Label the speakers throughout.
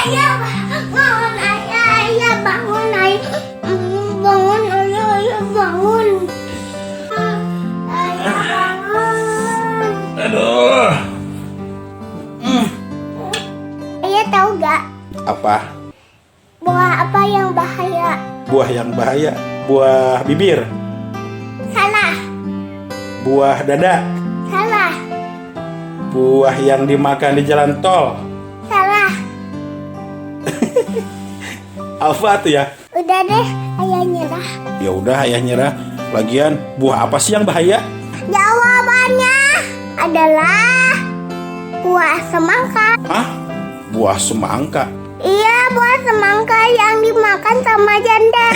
Speaker 1: Ayah, bangun, ayah, ayah, bangun, ayah. Bangun, ayah, ayah, bangun. Ayah, bangun.
Speaker 2: Aduh.
Speaker 1: Ayah tahu gak
Speaker 2: Apa?
Speaker 1: Buah apa yang bahaya?
Speaker 2: Buah yang bahaya. Buah bibir.
Speaker 1: Salah,
Speaker 2: Buah dada.
Speaker 1: Salah,
Speaker 2: Buah yang dimakan di jalan tol.
Speaker 1: Salah.
Speaker 2: Apa tuh ya?
Speaker 1: Udah deh, ayah nyerah.
Speaker 2: Ya udah, ayah nyerah. Lagian buah apa sih yang bahaya?
Speaker 1: Jawabannya adalah buah semangka.
Speaker 2: Hah? Buah semangka.
Speaker 1: Iya, buah semangka yang dimakan sama janda.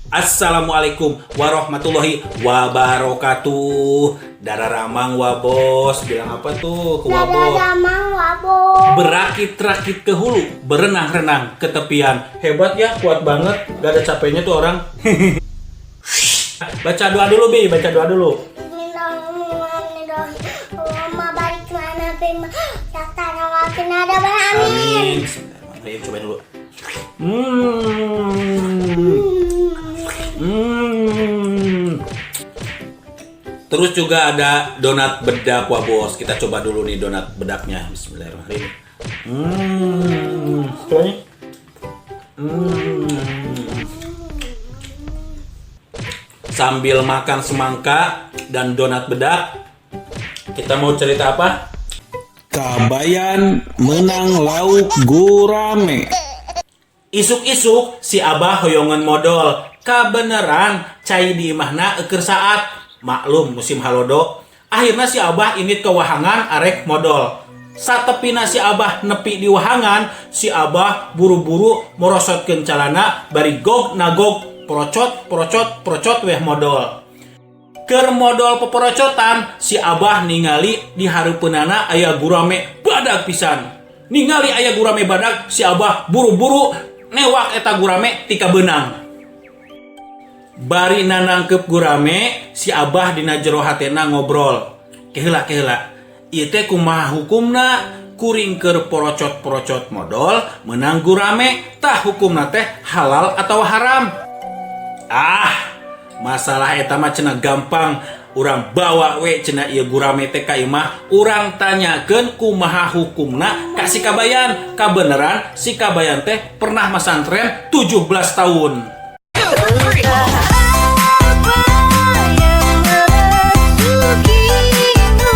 Speaker 2: Assalamualaikum warahmatullahi wabarakatuh. Dararamang, Wa Bos. Bilang apa tuh ke
Speaker 1: Dadah
Speaker 2: Wa Bos?
Speaker 1: Damang, Wabo.
Speaker 2: Berakit-rakit ke hulu, berenang-renang ke tepian. Hebat ya, kuat banget. Gak ada capeknya tuh orang. Baca doa dulu, Bi. Baca doa dulu.
Speaker 1: Bismillahirrahmanirrahim. Allahumma barik lana fima razaqtana wa qina adzabannar. Amin.
Speaker 2: Amin. Bismillahirrahmanirrahim. Cobain dulu. Terus juga ada donat bedak, Wa Bos. Kita coba dulu nih donat bedaknya. Bismillahirrahmanirrahim. Coba nih. Sambil makan semangka dan donat bedak, kita mau cerita apa?
Speaker 3: Kabayan menang lauk gurame.
Speaker 2: Isuk-isuk si Abah hoyongan modol. Kabeneran cai di imahna eker saat. Maklum musim halodo. Akhirnya si Abah ini ke wahangan arek modol. Satepina si Abah nepi di wahangan, si Abah buru-buru morosotkeun calana bari gog nagog procot procot procot weh modol. Keur modol peporocotan, si Abah ningali di hareupeunana aya gurame badag pisan. Ningali aya gurame badag, si Abah buru-buru newak eta gurame tika beunang. Bari nanangkep gurame, si Abah dina jero hatena ngobrol. Keheula, keheula. Ieu teh kumaha hukumna? Kuring keur porocot-porocot modol menang gurame, tah hukumna teh halal atau haram? Ah, masalah eta mah cenah gampang. Urang bawa we cenah ieu gurame teh ka imah, urang tanyakeun kumaha hukumna ka si Kabayan. Kabeneran si Kabayan teh pernah masantren 17 tahun.
Speaker 1: Apa yang merasukimu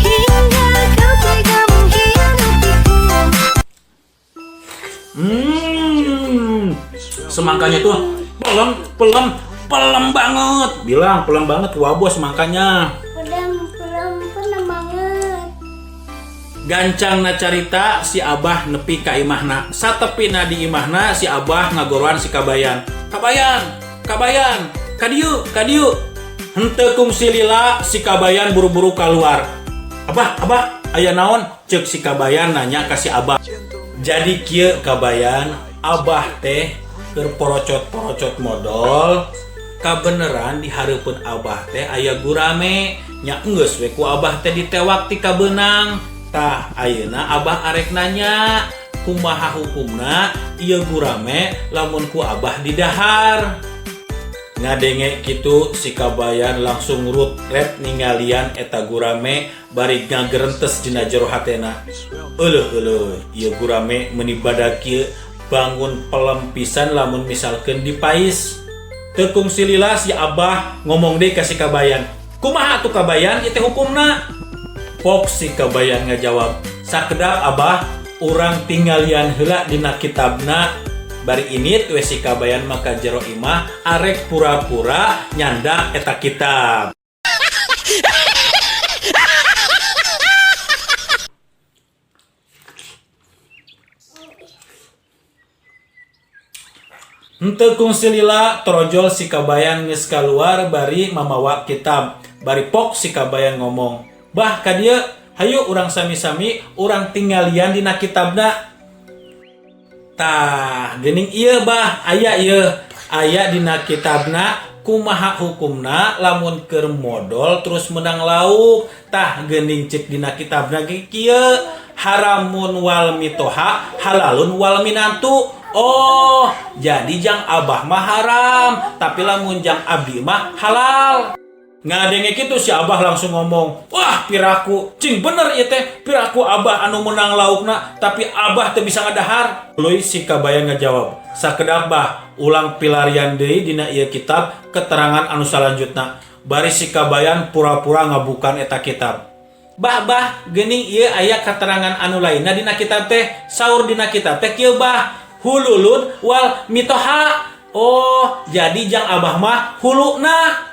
Speaker 1: hingga kau tega mengkhianatiku?
Speaker 2: Semangkanya tuh pelem, pelem, pelem banget. Bilang pelem banget, Wa Bos, semangkanya.
Speaker 1: Pelem, pelem, pelem banget.
Speaker 2: Gancang na carita, si Abah nepi ka imahna. Satepina di imahna, si Abah ngagoroan si Kabayan. Kabayan, Kabayan, kadieu, kadieu. Henteu kungsi lila si Kabayan buru-buru keluar. Abah, Abah, aya naon? Cek si Kabayan nanya ka si Abah. Jadi kieu, Kabayan, Abah teh keur porocot-porocot modol, kabeneran di hareupeun Abah teh aya gurame. Nya enggeus we ku Abah teh ditewak ti kabeunang. Tah, ayeuna Abah arek nanya, kumaha hukumna ieu gurame lamun ku Abah didahar? Ngadenge kitu, si Kabayan langsung rut ret ningalian eta gurame bari ngagerentes dina jero hatena. Euleuh euleuh, ieu gurame meuni badag kieu, bangun pelem pisan lamun misalkeun dipais. Teu kungsi lila si Abah ngomong deui ka si Kabayan. Kumaha atuh, Kabayan, ieu teh hukumna? Pok si Kabayan ngajawab. Sakedap, Abah, urang tinggalian heula dina kitabna. Bari init we si Kabayan maka jero imah arek pura-pura nyandak eta kitab. Henteu kungsi lila torojol si Kabayan geus kaluar bari mamawa kitab. Bari pok si Kabayan ngomong, "Bah, ka dieu, hayu urang sami-sami urang tinggalian dina kitabna." Tah, geuning ieu bah, aya ieu. Aya dina kitabna kumaha hukumna lamun keur modol terus menang lauk. Tah, geuning cek dina kitabna ge kieu, haramun wal mitoha halalun wal minantu. Oh, jadi jang abah mah haram, tapi lamun jang abdi mah halal. Ngadenge kitu si abah langsung ngomong, "Wah, piraku, cing bener ieu teh, piraku abah anu menang laukna, tapi abah teu bisa ngadahar." Tuluy si Kabayan ngajawab, "Sakedap bah, ulang pilarian deui dina ieu kitab keterangan anu salanjutna." Bari si Kabayan pura-pura ngabukan eta kitab. "Bah, bah, geuning ieu aya keterangan anu lainna dina kitab teh, saur dina kitab teh kieu bah, hululun wal mitoha." Oh, jadi jang abah mah huluna.